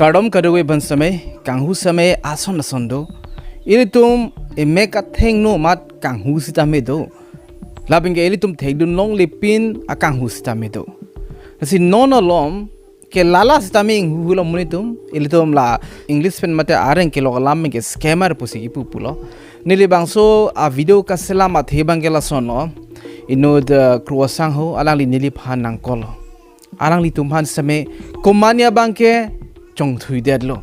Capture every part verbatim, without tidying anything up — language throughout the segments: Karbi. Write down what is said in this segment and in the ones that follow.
Kardom kadokave aphan sitame, kanghu sitame ason ason do. Ilitum emek athengno amat kanghu sitame do. Lapen ke ilitum thekdun longle pin akanghu sitame do. Lasi non alom ke lala sitame inghu lo amonit atum, ilitum la English pen mate areng kelok alam ke scammer pusi kipu pulo. Neli bangso a video kaselam athe abang ke lasonlo. Inut, eh, Kro Asangho, alangli neliphan nang-call lo. Alanglitum aphan sitame komatne abang ke chongthuidetlo.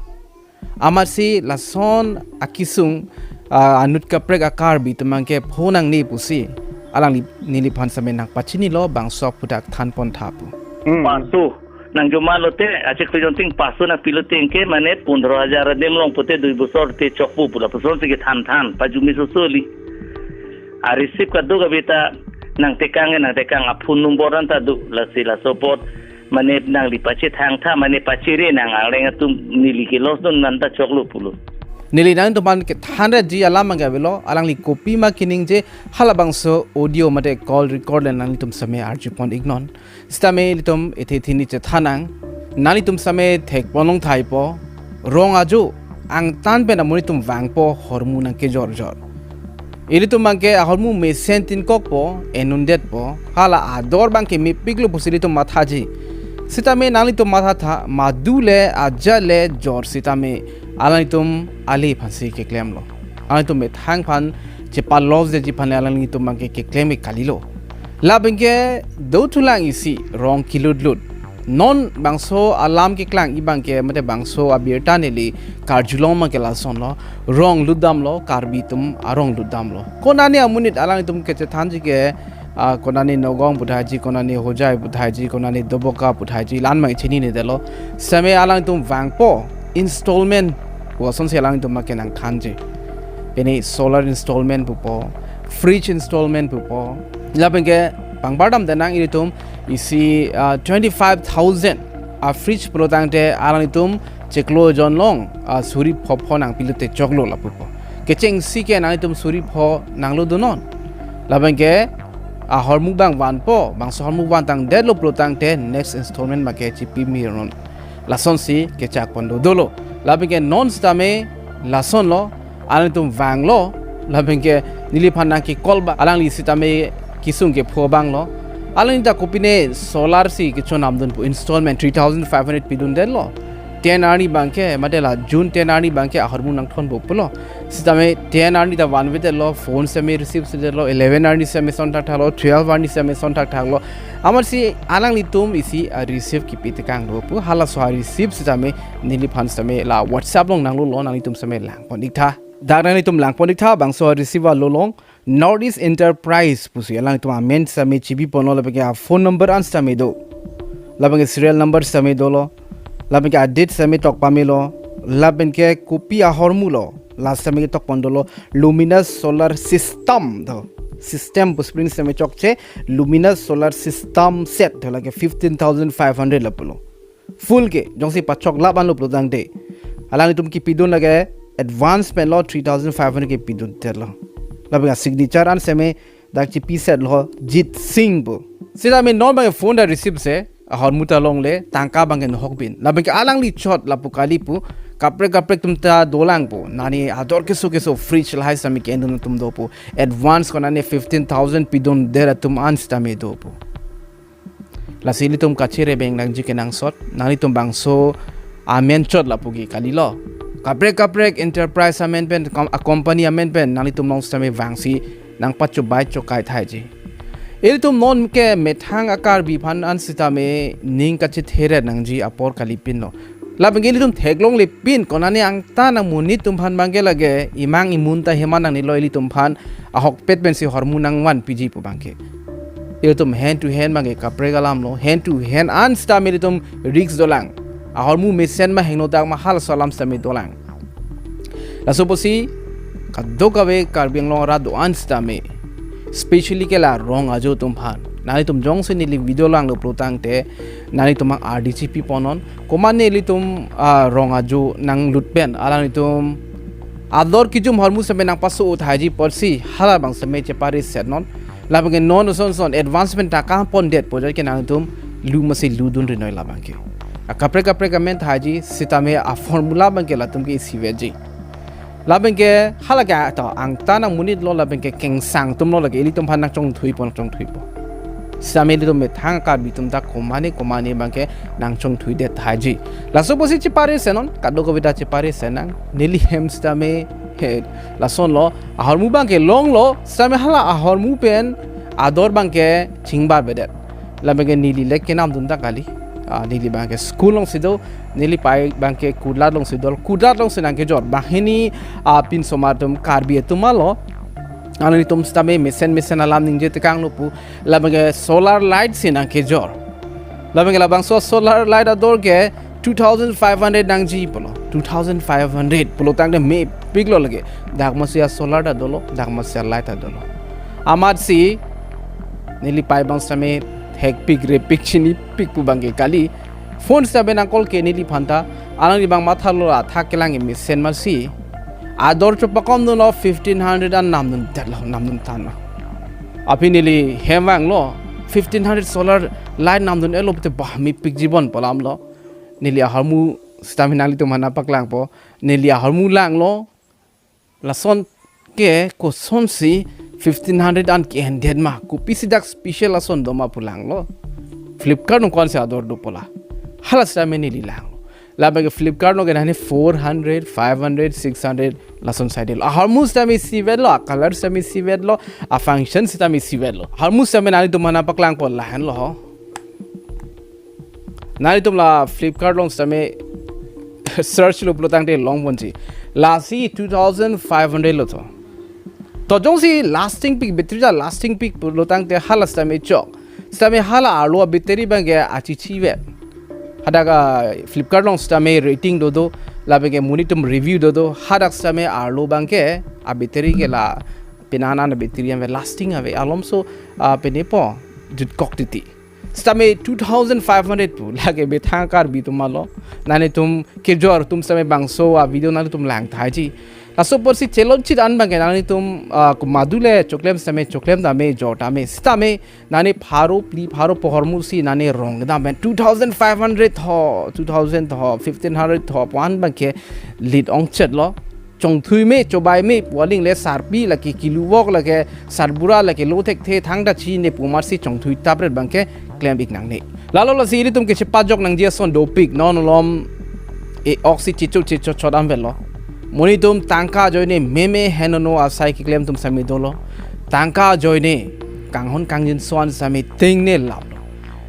Amatsi lason akisung, ah, anut kaprek a-Karbi atum abang ke phone nangne pusi alangli neliphan sitame nangpachinilo, bangso aphuthak thanpon tha pu. Hmm. Paso, nang joma lote, achek pejon ting paso nangpi lote ke mane pondro hajar adim long pute dui bosor te chokpo pu lapuson si kethan than, pajumi sosoli. A-receive kadokave ta nangtekang, nangtekang, a-phone number anta do, lasi laso apot mane nangli pachethang tha, mane pachere nang areng atum neli ke loss dun nanta choklo pulo. Neli nangtum aphan kethanji alam abang ke avelo, alangli kopima kaningje, halabangso audio mate call record le nangtum sitame arjupon iknon. Sitame ilitum ethe thini chethan nang, nanglitum sitame thekpon longthaipo, rong ajo angtan pen amonit atum vangpo hormu nangkejorjor. Ilitum abang ke ahormu mesen tin kokpo, enundetpo, hala ador abang ke mepiklo pusi ilitum mathaji. Sitame nanglitum mathatha, madu le, ajat le, jor sitame, alanglitum ale aphansi keklemlo. Alanglitum methang aphan chepa-loss detji aphan le alanglitum abang ke keklem ke kalilo. Lapen ke dothulang isi rong kilutlut. Non bangso alam keklang abang ke mate bangso abirta neli karjulong abang ke lasonlo, rong lutdamlo, Karbi atum arong lutdamlo. Konane amonit alangtum kechethanji ke, ah, konane Nagaon puthaiji, konane Hojai puthaiji, konane Doboka puthaiji, la-an abang chininedetlo. Sitame alangtum vangpo installment pu asonsi alangtum abang ke nangthanji. Pini solar installment pupo, fridge installment pupo. Lapen ke pangbar damde nang ilitum isi, ah, twenty-five thousand a-fridge pulo tangte alanglitum chiklo jon along, ah, suri phopho nangpi lote choklo lapupo. Kechengsi ke nanglitum suri pho nanglutdunnon. Lapen ke ahormu abang vanpo, bangso ahormu vantangdetlo pulo tangte next installment abang ke chipi mirnon. Lasonsi kechakpon do dolo. Lapen ke non sitame lasonlo, alanglitum vanglo, lapen ke neliphan nangke-call ba, alangli sitame kisung kepho abanglo. Alangli ta kopine solar si kechonamdun pu installment three thousand five hundred pidundetlo. Ten arni abang ke, mate la June ten arni abang ke ahormu nangthonpo pulo. Sitame ten arni ta vanvedetlo, phone sitame receive-sedetlo, eleven arni sitame son thakthaklo, twelve arni sitame son thakthaklo. Amatsi alanglitum isi a-receive kipi tekang do pu, halaso a-receive sitame neliphan sitame la WhatsApp along nanglulo, nanglitum sitame langpon iktha. Dak nanglitum langpon iktha, bangso a-receive along North East Enterprise pusi alangtum amen sitame chipiponlo, lapen ke a-phone number an sitame do. Lapen ke serial number sitame dolo. Lapen ke a-date sitame tok pamelo. Lapen ke kopi ahormulo, la sitame tokpon dolo. Luminous Solar System do. System pu spring sitame chokche, Luminous Solar System set do, lake fifteen thousand five hundred lapulo. Full ke, jongsi pachok lap anlo pulo tangte, alanglitum kipidun lake advance penlo three thousand five hundred kipidundetlo. Lapen ke signature an sitame dak chipisetlo Jit Singh pu. Sitame non abang ke phone ta receive-se, ahormu ta longle, tangka abang ke nohok bin. Lapen ke alangli chot lapu kali pu, kaprek kaprek atum ta dolang pu. Nani ador keso keso fridge lahai sitame ke-endun atum do pu. Advance konane fifteen thousand pidundet atum an sitame do pu. Lasi ilitum kachere beng nangji kenangsot, nanglitum bangso amen chot lapu ke kalilo. Kaprek kaprek enterprise amen pen, kom-, a-company amen pen, nanglitum along sitame vangsi nangpachobai chokai thaiji. Ilitum non ke methang a-Karbi aphan an sitame ning kachetheret nangji apor kalipinlo. Lapen ke ilitum theklongle pin, konane angtan amonit atum aphan abang ke lake imang imun ta heman nangnelo, ilitum aphan ahokpet pensi hormu nangvanpiji pu abang ke. Ilitum hand to hand abang ke kaprek alamlo, hand to hand an sitame ilitum risk dolang. Ahormu mesen ma hingno dak ma halaso alam sitame dolang. Laso apotsi kadokave Karbi Anglong arat do-an sitame, specially ke la rong ajo atum aphan, nanglitum jongsi neli video langlo pulo tangte, nanglitum abang ardi chipiponnon. Komatne ilitum, ah, rong ajo nanglut pen alanglitum ador kejum ahormu sitame nangpaso-o thaiji apotsi hala abang sitame chepari setnon. Lapen ke non ason ason advance pen tangka pondetpo, jat ke nanglitum lu masi ludunri noi labang ke. Akaprek kaprek amen thaiji, sitame a-formula abangke latum ke isiveji. Labangke halake to angtan angmonit lo, labangke kengsang atum lo, lake ilitum aphan nangchongthuipo, nangchongthuipo. Sitame ilitum methang Karbi atum ta komane komane abangke nangchongthuidet thaiji. Laso pusi chepare senon, kadokave ta chepare senang, neli hem sitame he, lasonlo, ahormu abangke longlo, sitame hala ahormu pen ador abangke chingbarbedet. Labangke neli le kenamdun ta kali. Ah, neli abangke school alongsi do, neli pei abangke Kurlat alongsi do, Kurlat alongsi nangkejor. Banghini, ah, pinsomar atum Karbi atum alo. Alanglitum sitame mesen mesen alam ningje tekanglo pu. Labangke solar light si nangkejor. Labangke labangso solar light ador ke two thousand five hundred nangji pulo. Two thousand five hundred pulo tangte mepiklo lake. Dak masi a-solar ta dolo, dak masi a-light ta dolo. Amatsi neli pei abang sitame thekpik repik chinipik pu abangke kali. Phone sitame nang-call ke neliphan ta, alangli abang mathalo, athak kelang mesen masi. Ador chopakomdunlo, fifteen hundred an namdundetlo, namdun thanlo. Aphi neli hem vanglo, fifteen hundred solar light namdun-etlo pute bah mepikji bon pu alamlo. Neli ahormu sitame nanglitum aphan nangpaklangpo, neli ahormu langlo, lason ke kosonsi fifteen hundred an ke-endet ma, kopisi dak special lason doma pu langlo. Flipkart along ko-ansi ador do pu la. Hala sitame neli langlo. Labangke Flipkart along ke nani four hundred, five hundred, six hundred lason saidelo. Ahormu sitame isivetlo, a-color sitame isivetlo, a-function sitame isivetlo. Ahormu sitame nanglitum aphan nangpaklangpo, lahenlo ho. Nanglitum la Flipkart along sitame search lo pulo tangte longponji. Lasi two thousand five hundred lo to. To jongsi lasting pik, battery ta lasting pik pulo tangte hala sitame chok. Sitame hala arlo a-battery abangke achichivet. Hadak a-Flipkart along sitame rating dodo, labangke monit atum review dodo, hadak sitame arlo abangke a-battery ke la penang an a-battery ave, lasting ave, alomso, ah, penepo jutkok titi. Sitame two thousand five hundred pu, lake methang Karbi atum alo. Nanglitum kejor atum sitame bangso a-video nanglitum lang thaiji. Laso apotsi chelonchit an abangke nanglitum, ah, komat do le choklem sitame choklem tame, jor tame. Sitame nani pharo phli pharo pu ahormu si nani rong dam pen two thousand five hundred tho, two thousand tho, fifteen hundred tho pu an abangke lit ongchetlo. Chongthui me, chobai me pu aling le sarpi lake kiluvok lake sarbura lake lo thekthe thangta chine pu amatsi chongthui tapret abangke klem-ik nangne. Lalo lasi ilitum kechepajok nangji ason dopik, non malom e-oksi chichu chichu chodam velo. Monit atum tangka ajoine meme henono asai keklem atum sitame dolo. Tangka ajoine kanghon kangjinso an sitame tengne laplo.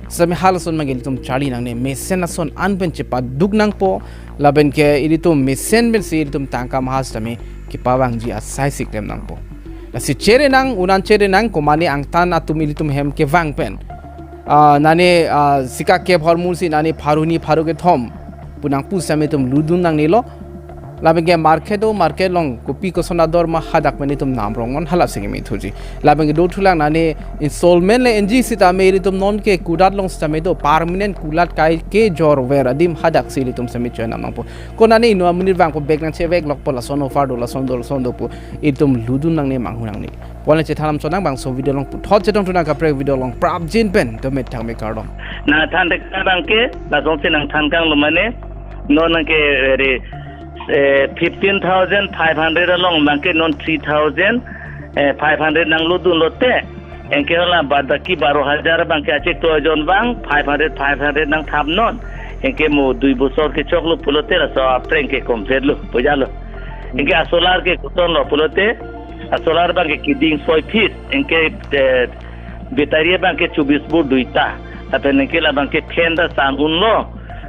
Sitame halason abangke ilitum charli nangne, mesen ason an pen chepaduk nangpo, lapenke ilitum mesen pensi ilitum tangka maha sitame kepavangji asai si klem nangpo. Lasi chere nang, un an chere nang, komane angtan atum ilitum hem kevang pen, ah, nani, ah, sika kep ahormu si nani pharo hini pharo kethom pu nangpu sitame itum lutdun nangnelo. Lapenke market do, market along kopi koson ador ma hadak pen itum namrong non, halasi keme thuji. Lapenke dothulang nani installment le enji sitame ilitum non ke Kurlat along sitame do, permanent Kurlat kai kejor ver adim hadaksi ilitum sitame choi nam nangpo. Ko nani inut amonit vangpo bag nangcheveklokpo, lason offer do, lason do, lason do pu itum lutdun nangne, manghu nangne. Pon le chethan lam chonang, bangso video along puthot chetong thunang, kaprek video along prapjin pen do methang me kardom. Nangthan dek abangke, lasonsi nangthan kanglo mane, non nangke eri, eh, fifteen thousand five hundred along abangke non three thousand, eh, five hundred nanglutdun lote, anke hala bad baki baro hajar abangke achek to ajon abang five hundred, five hundred nangthap non. Anke mo dui bosor kechoklo pulote laso apreng ke kompletlo, pojalo. Anke a-solar ke koson lo pulote, a-solar abangke keding soi feet, anke, eh, battery abangke chobis volt duita. Lapen anke labangke fan ta san un lo,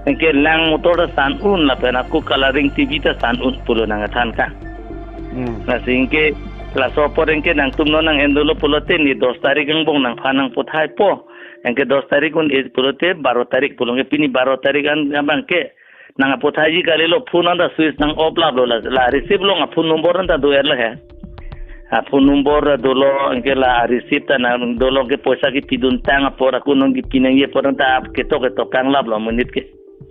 anke lang motor ta san un, lapen ako colouring T V ta san un pulo nangthan kang. Hmm. Lasi anke laso apor anke nangtum non nang-en dolo pulote ne dos tarik angbong nangphan nangputhaipo. Anke dos tarik un-e pulote baro tarik pulo, anke pini baro tarik an abangke nangputhaiji kalilo, phone anta switch nang off laplo, la, la receive along a-phone number anta do-er la he. A-phone number ta dolo, anke la receive ta nang dolo, anke poisa kepidun tang apor ako non kepi nangji apor anta ketok ketok kang laplo amonit ke.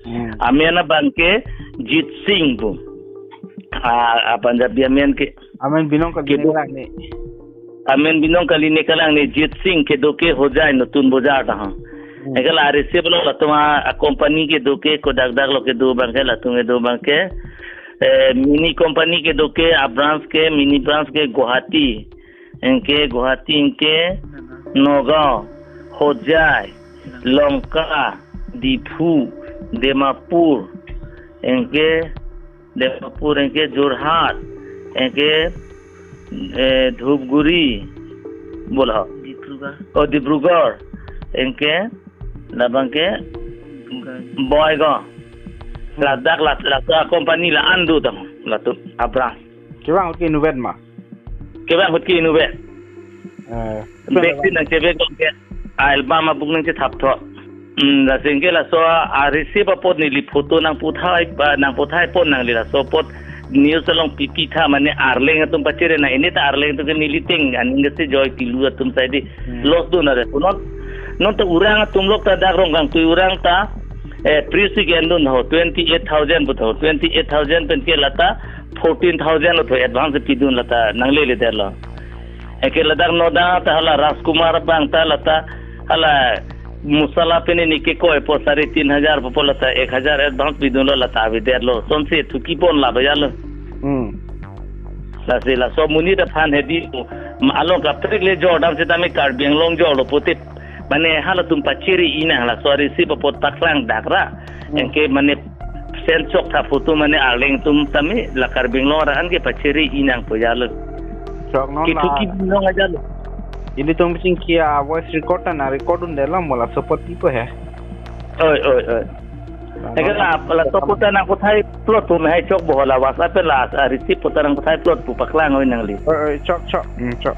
Hmm. Amen abangke Jit Singh pu. A, a Punjabi amen ke. Amen binong kali, kedo, ne kalang ne. Amen binong kali, ne kalang ne, Jit Singh, kedo ke Hojai Notun Bazar ta ha. Anke la receive lo latum a, a company kedo ke, kodak dak lo kedo abang ke, latum kedo abang ke. Eh, mini company kedo ke, a branch ke, mini branch ke Guwahati. Anke Guwahati anke Nagaon, Hojai, Lanka, Diphu, Dimapur. Anke Dimapur, anke Jorhat, anke, eh, Dhupguri, bola. Dibrugarh. Oh, Dibrugarh, anke labang ke Bokajan. Bokajan. Ladak la, la company la-an do tang, latum a branch. Kevang ahut ke inutvet ma? Kevang ahut ke inutvet. Eh, Bag si nangchebek ke, album abuk nangchethap tho. Hmm, lasi anke laso a receive apot neli photo nangputhai, ba nangputhai pon nangli laso apot news along pipi tha mane Arleng atum pachere nang, ini ta Arleng atum ke neli ting, aning ke si Joy Tilu atum saidi. Hmm. Loss do na re. Non, non ta urang atum lok ta dak Rongkangtui urang ta, eh, pre si ke endun ho, twenty eight thousand pu tho, twenty eight thousand pen ke lata fourteen thousand lo tho advance pidun lata nanglele der lo. Anke ladak noda ta hala Rajkumar abang ta lata hala masala pen neli kekoi po sare tin hajar po, po lata ek hajar advance pidun lo, lata avedet lo. Sonsi thuki pon la bajar lo. Hmm. Lasi laso amonit aphan hedi, ma along kaprek le jor dam sitame Karbi Anglong jor lo pute. Mane halatum pachere inang laso a receive apot paklang dak ra. Hmm. Anke mane send chok tha photo mane Arleng atum tame la Karbi Anglong arat an ke pachere inang po ya lo. Chok non la. Ketuki nong aja lo. Ilitum chingki a voice record ta nangrecord un-edetlo mo laso apot pi po he. Oi, oi, oi. Anke la, laso apot ta nangputhai plot po, me hai chok bo la WhatsApp la, a receive apot ta nangputhai plot po, paklang oi nangli. Oi, oi, chok, chok. Hmm, chok.